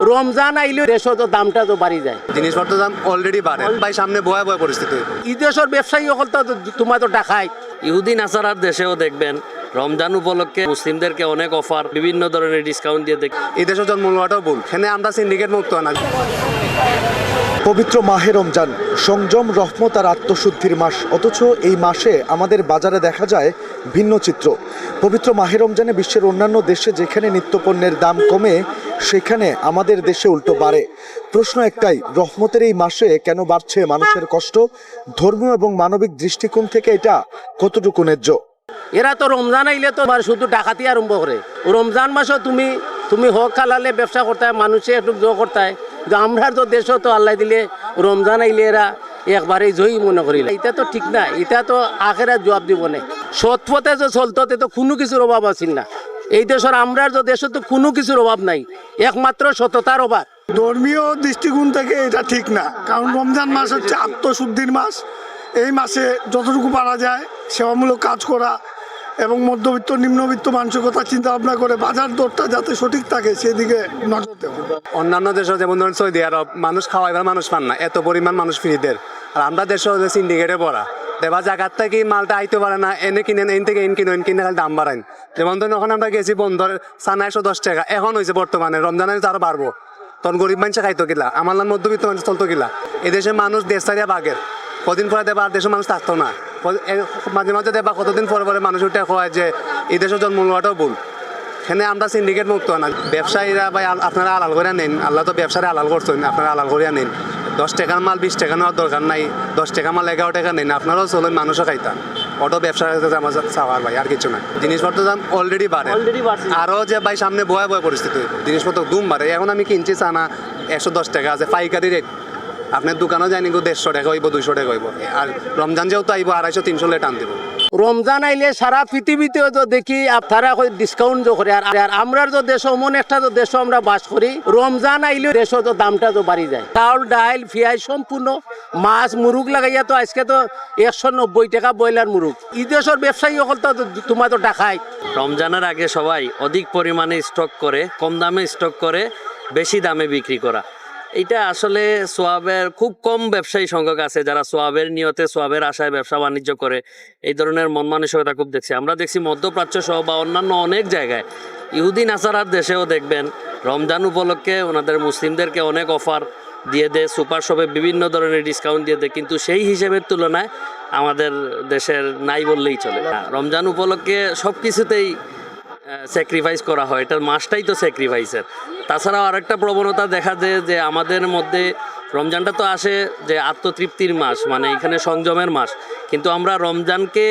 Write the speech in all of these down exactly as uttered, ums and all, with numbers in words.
রমজান আইলে দেশো তো দামটা তো বাড়ি যায়। জিনিসপত্র দাম অলরেডি বাড়ে ভাই, সামনে ভয়াবহ পরিস্থিতি। ই দেশর ব্যবসায়ী অকল তো তোমার তো ডাকাইত। ইহুদি নাসারার দেশেও দেখবেন রমজান উপলক্ষে মুসলিমদেরকে অনেক অফার, বিভিন্ন ধরনের ডিসকাউন্ট দিয়ে দেখ এই দেশো জন্ম নেওয়াটাও ভুল, এখানে আমরা সিন্ডিকেট মুক্ত না। পবিত্র মাহে রমজান, সংযম, রহমত আর আত্মশুদ্ধির মাস, অথচ এই মাসে আমাদের বাজারে দেখা যায় ভিন্ন চিত্র। পবিত্র মাহে রমজানে বিশ্বের অন্যান্য দেশে যেখানে নিত্যপণ্যের দাম কমে, সেখানে আমাদের দেশে উল্টো বাড়ে। প্রশ্ন একটাই, রহমতের এই মাসে কেন বাড়ছে মানুষের কষ্ট? ধর্মীয় এবং মানবিক দৃষ্টিকোণ থেকে এটা কতটুকু ন্যায্য? এরা তো রমজান আইলে তো আবার শুধু ডাকাতি আরম্ভ করে। রমজান মাসো তুমি তুমি হক হালালে ব্যবসা করতায়, মানুষে একটু জো করতায়, কিন্তু আমরার তো দেশো তো আল্লাহ দিলে রমজান আইলে এরা একবারে জয়ী মনে করিল। এটা তো ঠিক না, এটা তো আখেরাত জবাব দিব না। সৎ পথে যে চলতো, তে তো কোনো কিছুর অভাব আছিল না। এই দেশর আমরার যে দেশো তো কোনো কিছুর অভাব নাই, একমাত্র সততার অভাব। ধর্মীয় দৃষ্টিকোণ থেকে এটা ঠিক না, কারণ রমজান মাস হচ্ছে আত্মশুদ্ধির মাস। এই মাসে যতটুকু পারা যায় সেবামূলক কাজ করা এবং মধ্যবিত্ত নিম্নবিত্ত মানসিকতা চিন্তা ভাবনা করে বাজার দরটা যাতে সঠিক থাকে সেদিকে নজর দেওয়া। অন্যান্য দেশো যেমন ধরেন সৌদি আরব, মানুষ খাওয়াইবার মানুষ পান না, এত পরিমাণ মানুষ ফিরি দের। আর আমরা দেশো সিন্ডিকেটে পড়া, দেবা জাগাত থাকি মালটা আইতে পারে না, এনে কিনেন, এন থেকে এন কিনো, এন কিনে খালি দাম বাড়াইন। যেমন ধরেন ওখানে আমরা গেছি বন্দর, চানা একশো দশ টাকা, এখন হয়েছে বর্তমানে, রমজানে তো আরো বাড়বো। তখন গরিব মানুষে খাইতো কিলা, আমার লান মধ্যবিত্ত মানুষ চলতো কিলা। এদেশে মানুষ দেশ ছাড়িয়া বাগের, কদিন পরে দেবা আর দেশের মানুষ থাকতো না। ক- এ- মাঝে মাঝে দেবা কতদিন পরে পরে মানুষ উঠে কয় যে এই দেশে জন্ম নেওয়াটাও ভুল। এখানে আমরা সিন্ডিকেট মুক্ত না। ব্যবসায়ীরা ভাই আল- আপনারা আলাল করে নিন, আল্লাহ তো ব্যবসারে আলাল করছেন, আপনারা আলাল করিয়া নিন। দশ টাকার মাল বিশ টাকা নেওয়ার দরকার নাই, দশ টাকা মাল এগারো টাকা নিন, আপনারাও চলেন, মানুষও খাইতা। অটো ব্যবসার কাছে আমার চাওয়ার ভাই, আর কিছু না। জিনিসপত্র দাম অলরেডি বাড়ে, আরও যে ভাই সামনে ভয়াবহ পরিস্থিতি, জিনিসপত্র দুম বাড়ে। এখন আমি কিনছি চানা একশো দশ টাকা আছে পাইকারি রেট, আপনার দোকানও যায়নি গো, দেড়শো টাকা হইব, দুইশো টাকা হইব। আর রমজান যেহেতু আইব, আড়াইশো তিনশো লেট আন দিব। রমজান আইলে সারা পৃথিবীতে তো দেখি আপনারা কই ডিসকাউন্ট তো করে, আর আর আমরার তো দেশো এমন একটা তো দেশো আমরা বাস করি, রমজান আইলে দেশো তো দামটা তো বাড়ি যায়। চাউল, ডাইল, পিয়াজ সম্পূর্ণ, মাছ, মুরুগ লাগাইয়া তো আজকে তো একশো নব্বই টাকা ব্রয়লার মুরুগ। ই দেশর ব্যবসায়ী অকল তো তোমার তো ডাকাইত। রমজানের আগে সবাই অধিক পরিমাণে স্টক করে, কম দামে স্টক করে, বেশি দামে বিক্রি করা। এটা আসলে সোয়াবের, খুব কম ব্যবসায়ী সংখ্যক আছে যারা সোয়াবের নিয়তে, সোয়াবের আশায় ব্যবসা বাণিজ্য করে। এই ধরনের মন মানসিকতা খুব দেখছি আমরা, দেখছি মধ্যপ্রাচ্য সহ বা অন্যান্য অনেক জায়গায়। ইহুদি নাসারার দেশেও দেখবেন রমজান উপলক্ষে ওনাদের মুসলিমদেরকে অনেক অফার দিয়ে দেয়, সুপার শপে বিভিন্ন ধরনের ডিসকাউন্ট দিয়ে দেয়, কিন্তু সেই হিসেবের তুলনায় আমাদের দেশের নাই বললেই চলে। রমজান উপলক্ষে সব কিছুতেই স্যাক্রিফাইস করা হয়, এটার মাসটাই তো স্যাক্রিফাইসের। তাছাড়াও আরেকটা প্রবণতা দেখা যায় যে আমাদের মধ্যে রমজানটা তো আসে যে আত্মতৃপ্তির মাস, মানে এখানে সংযমের মাস, কিন্তু আমরা রমজানকে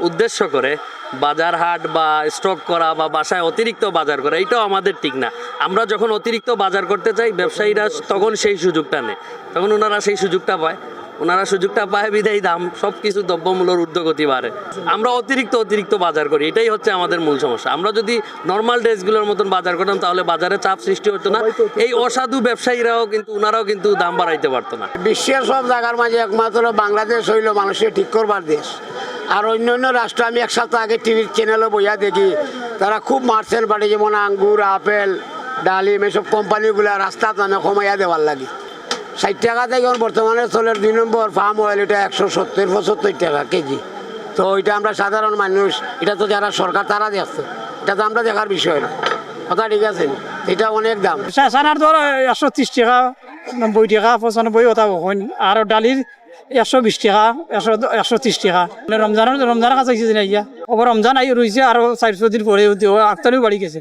উদ্দেশ্য করে বাজার হাট বা স্টক করা বা বাসায় অতিরিক্ত বাজার করা, এটাও আমাদের ঠিক না। আমরা যখন অতিরিক্ত বাজার করতে চাই, ব্যবসায়ীরা তখন সেই সুযোগটা নেয়, তখন ওনারা সেই সুযোগটা পায়। ওনারা সুযোগটা পায় বিধায় দাম, সব কিছু দ্রব্যমূল্যর ঊর্ধ্বগতি বাড়ে। আমরা অতিরিক্ত অতিরিক্ত বাজার করি, এটাই হচ্ছে আমাদের মূল সমস্যা। আমরা যদি নর্মাল ডেজগুলোর মতন বাজার করতাম, তাহলে বাজারে চাপ সৃষ্টি হতো না। এই অসাধু ব্যবসায়ীরাও কিন্তু, ওনারাও কিন্তু দাম বাড়াইতে পারতো না। বিশ্বের সব জায়গার মাঝে একমাত্র বাংলাদেশ হইল মানুষের ঠিক করবার দেশ। আর অন্য অন্য রাষ্ট্র, আমি এক সপ্তাহ আগে টিভির চ্যানেলও বইয়া দেখি, তারা খুব মারছেন বাড়ি, যেমন আঙ্গুর, আপেল, ডালিম, এসব কোম্পানিগুলা রাস্তাত মানে কমাইয়া দেওয়ার লাগি। ষাট টাকা থেকে এখন বর্তমানে চলের দুই নম্বর পাম অয়েল, এটা একশো সত্তর পঁচাত্তর টাকা কেজি। তো এটা আমরা সাধারণ মানুষ, এটা তো যারা সরকার তারা দেখছে, এটা তো আমরা দেখার বিষয় না। কথা ঠিক আছে নি? এটা অনেক দাম। চানার ধর একশো ত্রিশ টাকা, নব্বই টাকা, পঁচানব্বই ওটা কইন। আর ডালির একশো বিশ টাকা, একশো, একশো ত্রিশ টাকা। মানে রমজানের, রমজানের কাছে গেছে না ইয়া। ওবার রমজান আই রইছে আরো চারশো দিন পরে, আক্তারিও বাড়ি গেছে।